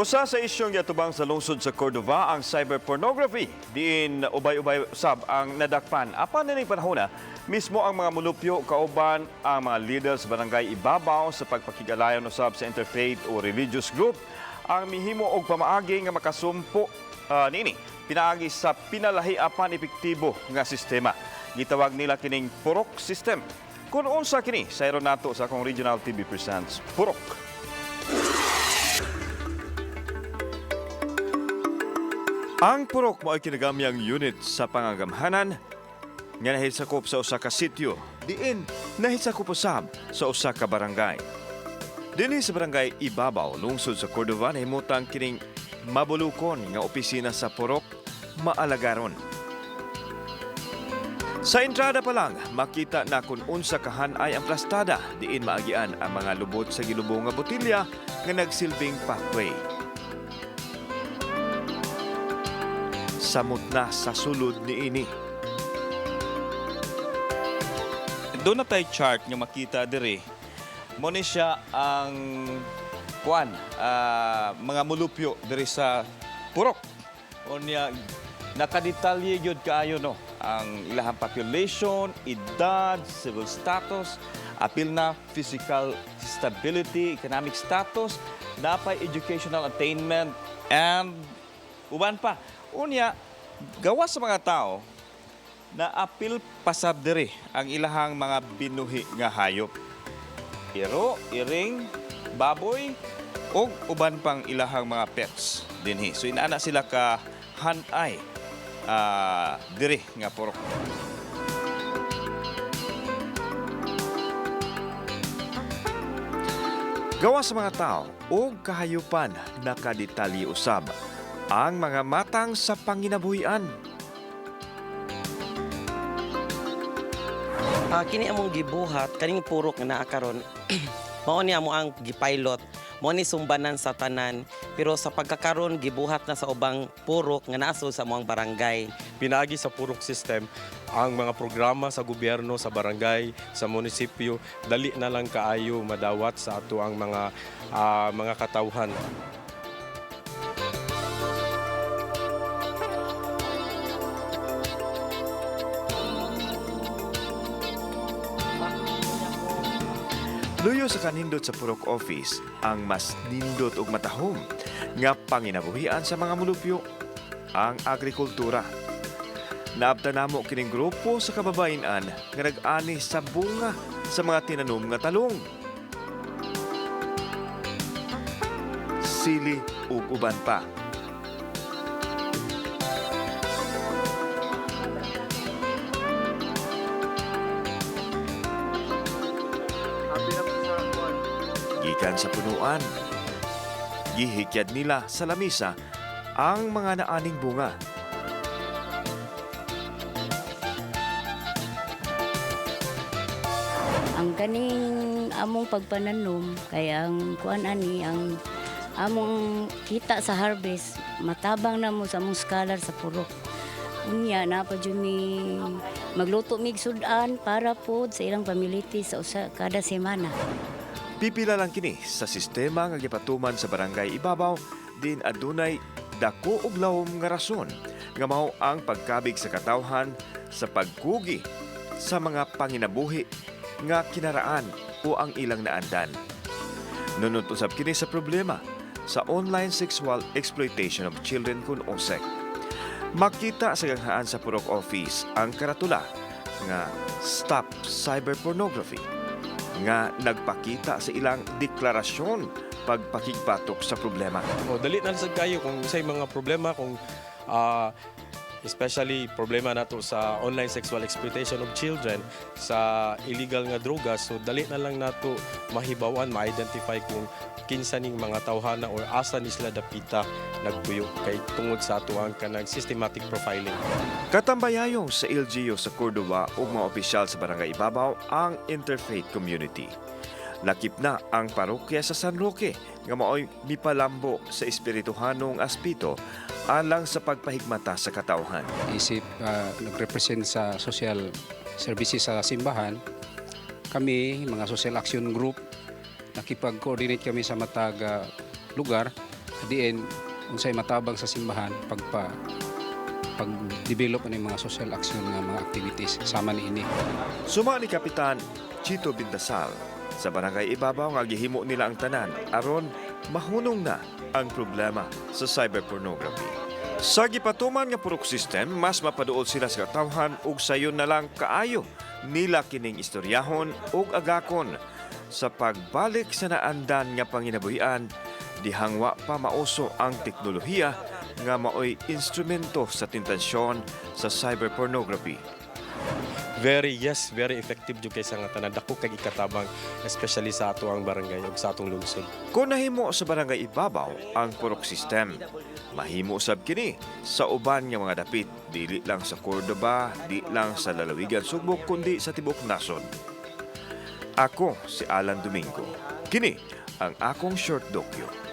Usa sa isyong giatubang sa lungsod sa Cordova ang cyber pornography. Diin ubay-ubay usab ang nadakpan. Apan nining panahona, mismo ang mga mulupyo kauban ang mga leader sa barangay Ibabaw sa pagpakigalayon usab sa interfaith o religious group ang mihimo og pamaagi nga makasumpo niini pinaagi sa pinalahi apan epektibo nga sistema. Gitawag nila kining Purok System. Kung unsa kini, sayron nato sa akong Regional TV Presents Purok. Ang purok mao'y kinagamyang unit sa pangagamhanan nga nahisakop sa usa ka sitio, diin nahisakop usab sa usa ka barangay. Dinhi sa barangay Ibabaw, lungsod sa Cordova, nahimutang kining mabulukon nga opisina sa purok maalagaron. Sa entrada pa lang, makita na kung unsa kahanay ang plastada, diin maagian ang mga lubot sa gilubong nga botilya nga nagsilbing pathway. Samot na sa sulod niini. Doon na tay chart nga makita diri. Mo ni siya ang kuan, mga mulupyo diri sa Purok. Unya nakadetalye gyud kaayo no ang ilahang population, edad, civil status, apil na physical stability, economic status, napay educational attainment and uban pa. Unya gawa sa mga tao na apil pasab diri ang ilahang mga binuhi nga hayop. Iro, iring, baboy, ug uban pang ilahang mga pets dinhi. So inaana sila ka hanay diri nga purok. Gawa sa mga tao o kahayupan, nakadetalye usab ang mga matang sa panginabuhian. Kini among gibuhat kaning purok nga naa karon. Mao ni amo ang gipilot. Mao ni sumbanan sa tanan, pero sa pagkakaron gibuhat na sa ubang purok nga naa sa among barangay. Pinagi sa Purok System, ang mga programa sa gobyerno, sa barangay, sa munisipyo, dali na lang kaayo madawat sa ato ang mga katawhan. Luyo sa kanindot sa Purok Office ang mas nindot ug matahom nga panginabuhian sa mga mulupyo, ang agrikultura. Naabta namo kining grupo sa kababayen-an nga nag-ani sa bunga sa mga tinanom nga talong, sili ug uban pa. Gikan sa punuan, gihikyad nila sa lamisa ang mga naaning bunga. Ang kaning among pagpananom kay ang kuan ani ang among kita sa harvest matabang na mo sa among scholar sa purok. Unya na pa jud mi magluto mig sudan para pod sa ilang pamiliti sa usa kada semana. Pipila lang kini sa sistema nga gipatuman sa barangay Ibabaw din adunay dako og lawom nga rason nga mao ang pagkabig sa katawhan sa pagkugi sa mga panginabuhi nga kinaraan o ang ilang naandan. Nunod usab kini sa problema sa online sexual exploitation of children kun OSEC. Makita sa ganghaan sa Purok Office ang karatula nga Stop Cyber Pornography nga nagpakita sa ilang deklarasyon pagpakigbatok sa problema. O, dali na sad kayo kung say mga problema kung especially problema nato sa online sexual exploitation of children, sa illegal nga droga, so dali na lang nato mahibawan, ma-identify kung kinsa ning mga tawhana or asa ni sila dapita nagpuyo kay tungod sa ato ang kanang systematic profiling. Katambayayong sa LGU sa Cordova ug mga opisyal sa Barangay Ibabaw ang interfaith community. Lakip na ang parokya sa San Roque nga maoy mipalambo sa espirituhanong aspito alang sa pagpahigmata sa katawhan. Isip nagrepresent sa social services sa simbahan, kami, mga social action group, nakipag-coordinate kami sa matag lugar. Diin unsay matabang sa simbahan pag-develop ani mga social action nga mga activities sama ni ini. Suma ni Kapitan Chito Bindasal sa Barangay Ibabaw nga gihimo nila ang tanan aron mahunong na ang problema sa cyberpornography. Sa gipatuman nga purok system, mas mapaduol sila sa katawhan ug sayon na lang kaayo nila kining istoryahon ug agakon sa pagbalik sa naandan nga panginabuhian dihang wa pa mauso ang teknolohiya nga maoy instrumento sa tentasyon sa cyberpornography. Very, yes, very effective jud kay sa nga tanan, dako kag ikatabang, especially sa ato ang barangay ug sa atong lungsod. Kung nahimo sa Barangay Ibabaw ang purok system, mahimo sab kini sa uban nga mga dapit, dili lang sa Cordova, di lang sa lalawigan Sugbo, kundi sa tibuok nasod. Ako si Alan Domingo. Kini ang akong short dokyo.